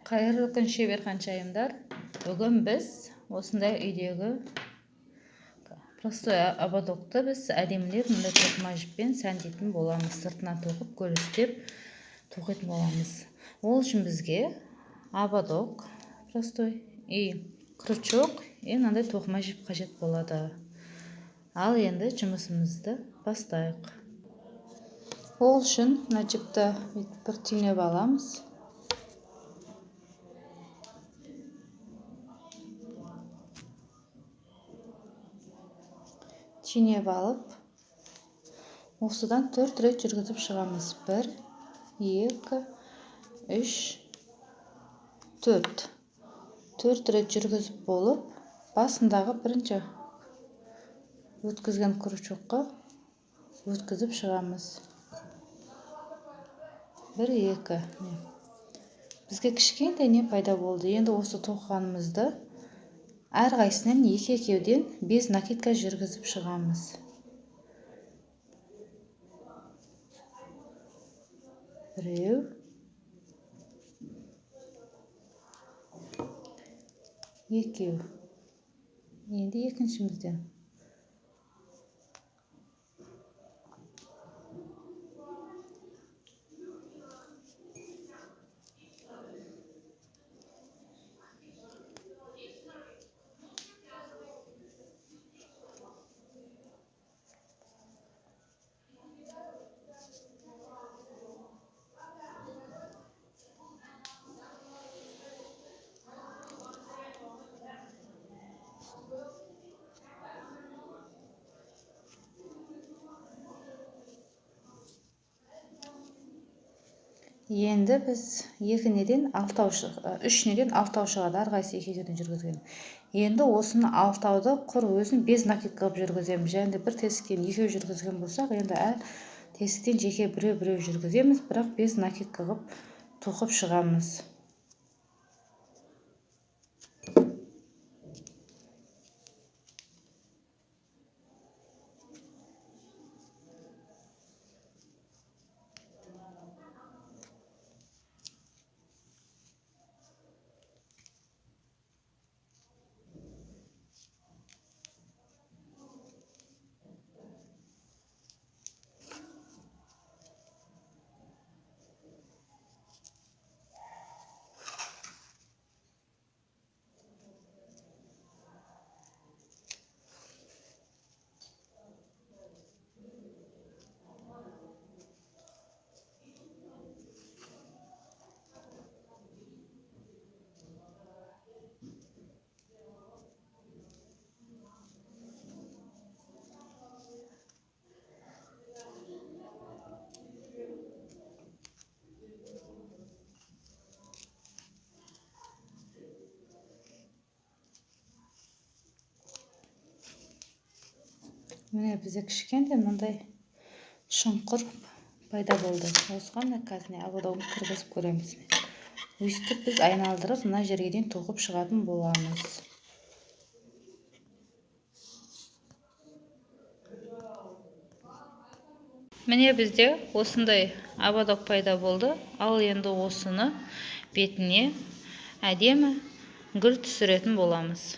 Қайырлы күн, шебер ханшайымдар. Бүгін біз осындай үйдегі простой ободокты біз әдемілеп мындай тоқыма жіппен сәндейтін боламыз. Сыртына тоқып, гүл істеп тоқитын боламыз. Ол үшін бізге ободок простой и крючок и мынандай тоқыма жіп қажет болады. Ал енді жұмысымызды бастайық. Ол үшін мына жіпті бір түйнеп аламыз. Түйнеп алып, осыдан 4 рет жүргізіп шығамыз. 1, 2, 3, 4. 4 рет жүргізіп болып, басындағы бірінші өткізген крючокқа өткізіп шығамыз. 1, 2. Бізге кішкентай не пайда болды. Енді осы тоқығанымызды әрқайсысынан екі-екеуден 5 накидка жүргізіп шығамыз. Біреу, екеу. Енді екіншімізден. Енді біз екі неден алтау, үш неден алтау шығады, әрқайсысы екі екеуден жүргізген. Енді осыны алтауды құр өзін 5 накидка қылып жүргіземіз. Және бір тесіктен екеу жүргізген болсақ, енді әр тесіктен жеке біреу-біреу жүргіземіз, бірақ 5 накидка қылып тоқып шығамыз. Міне бізде кішкентай мынандай шұңқыр пайда болды. Осыған қазір ободогын кіргізіп көреміз. Өйстіп біз айналдырып мына жерге дейін тоқып шығатын боламыз. Міне бізде осындай ободок пайда болды. Ал енді осыны бетіне әдемі гүл түсіретін боламыз.